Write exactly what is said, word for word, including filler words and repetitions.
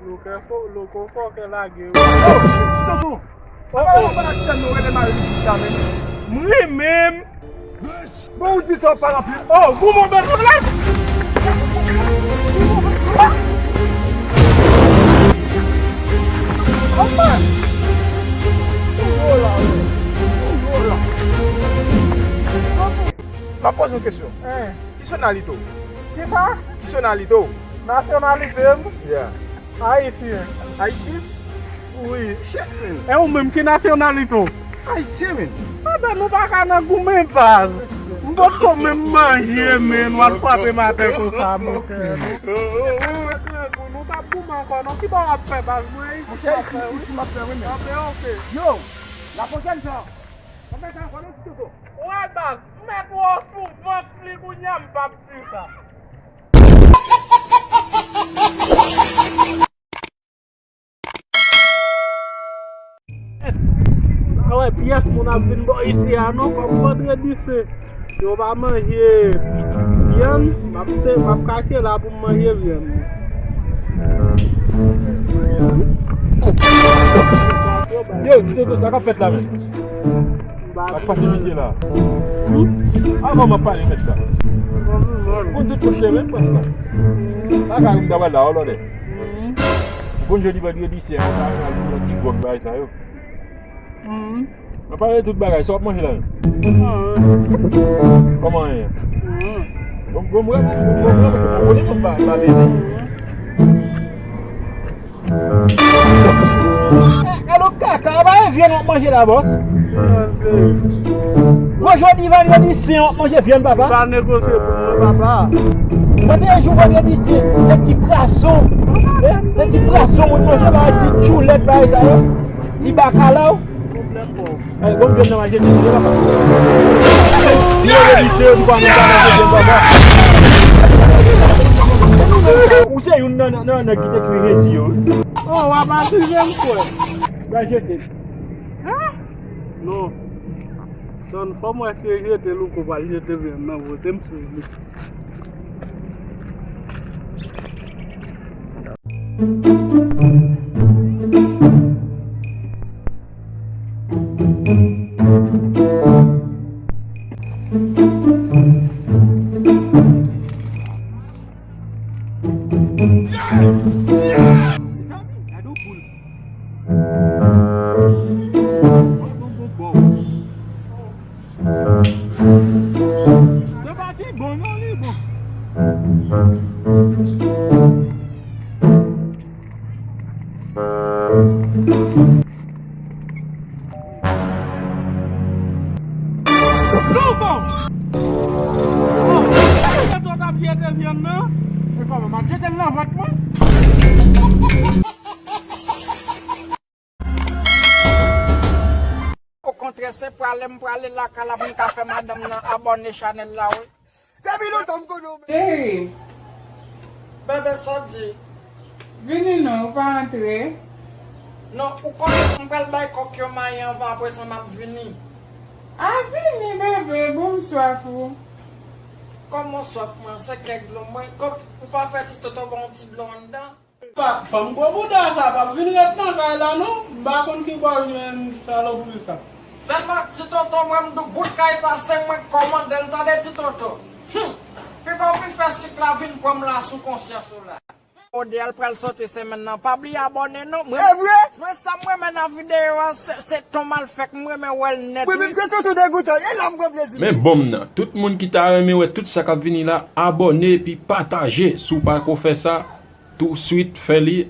Loko fò, loko fò kè lage. Oh, Toto! Oh, oh. Mwen renmen. Bon, ou di sa w pa ranpli. Oh, goumen w bezwen la. Oh, man. Ou gwo la, wi. Ou gwo la. M ap poze yon kesyon. Hein. Ki nasyonalite w? Ki sa? Ki nasyonalite w? Nasyonalite m? Yeah. Ayisyen. Ayisyen? Wi. Shit, man. E ou menm, ki nasyonalite w? Ayisyen, man. Anben, nou pa ka nan goumen, baz. M potko menm manje, man. W al frape m atè konsa, monchè. Nou p ap goumen ankò, non. Ki bò w ap fè, baz? Mwen, isit m ap fè, wi. Isit m ap fè, wi, men. Anben, oke. Yo, la pwochèn fwa, pa fè sa ankò, non, ti Toto. Wè, baz, m mèt wè w sou vant li kounye a, m p ap di sa. A wè, pyès moun ap vin bò isi a non, kòm vandredi sen, yo pa manje vyann, m ap se, m ap kache la pou m manje vyann. Yo, di Toto, sa k ap fèt la menm? Sa k pase misye la? Avan m ap pale mèt la. Konn tout moun se menm prens la. Bagay m ta pral la, olòdè. Ou konn jodi vandredi sen an, ta al pou yon ti gwòg bagay sa yo. Mwen pale tout bagay, sa w ap manje la menm? Kòman ye? Bon, bon, mwen, bon, mwen, mwen, mwen, mwen, mwen, mwen, mwen, mwen, mwen, Gade yon kaka, a pa e vyann w ap manje la, bòs? Bon, jodi vandredi sen, w ap manje vyann, papa? Pa negosye pou mwen, papa. Mwen te jou vandredi sen, se ti pwason. Se ti pwason moun manje, bagay ti tchoulèt, bagay sa yo. Ti bakalaw. Pwoblèm pa w. Ay, bon, vyann nan mal jete, vyann nan mal jete, papa. Yo, yo, misye, yo di pa moun pa mal jete, papa. Ou se youn nan, nan, nan, nan ki te kri rezi yo, wi. Oh, w ap akize m, frè. Mal jete. Hein? Non. Tann, fò m wè si e jete louko pral jete vyann nan, pote m sou li. Se pa ki bon, non, li bon. Louko! Kòman w ap jete vyann nan? E kòman m ap jete l nan vant mwen? Okontrè, se prale m prale lakay la pou m ka fè madanm nan abòne chanèl la, wi. Depi lontan m konnen w. Cheri. Bebe, sa w di? Vini non, ou pa antre. Non, ou konnen m pral bay kòk yo mayi anvan, apre sa m ap vini. A, vini, bebe, bon, m swaf ou. Kòman w swaf mwen, se kèk dlo mwen. Kòm ou pa fè ti Toto ba w yon ti dlo anndan? Pa, fanm gwo bouda sa p ap vin ret nan kay la non. M pa konn ki bò l jwenn salopri sa. Sèlman ti Toto, mwen m di w bout kay sa se mwen k kòmande l, tande ti Toto. Hum! Piga w vin fè sik la vin pran m la sou konsyans ou la. Odè a l pral sòti semèn nan. Pa bliye abòne non. Mwen, e vre? Mwen sa m renmen nan videyo a, se, se ton malfèk, m renmen wè l nèt, wi. Wi, men se Toto degoutan. E la m pran plezi. Men bonm nan, tout moun ki ta renmen wè tout sa k ap vini la, abòne epi pataje. Si w pa ko fè sa, touswit fè li.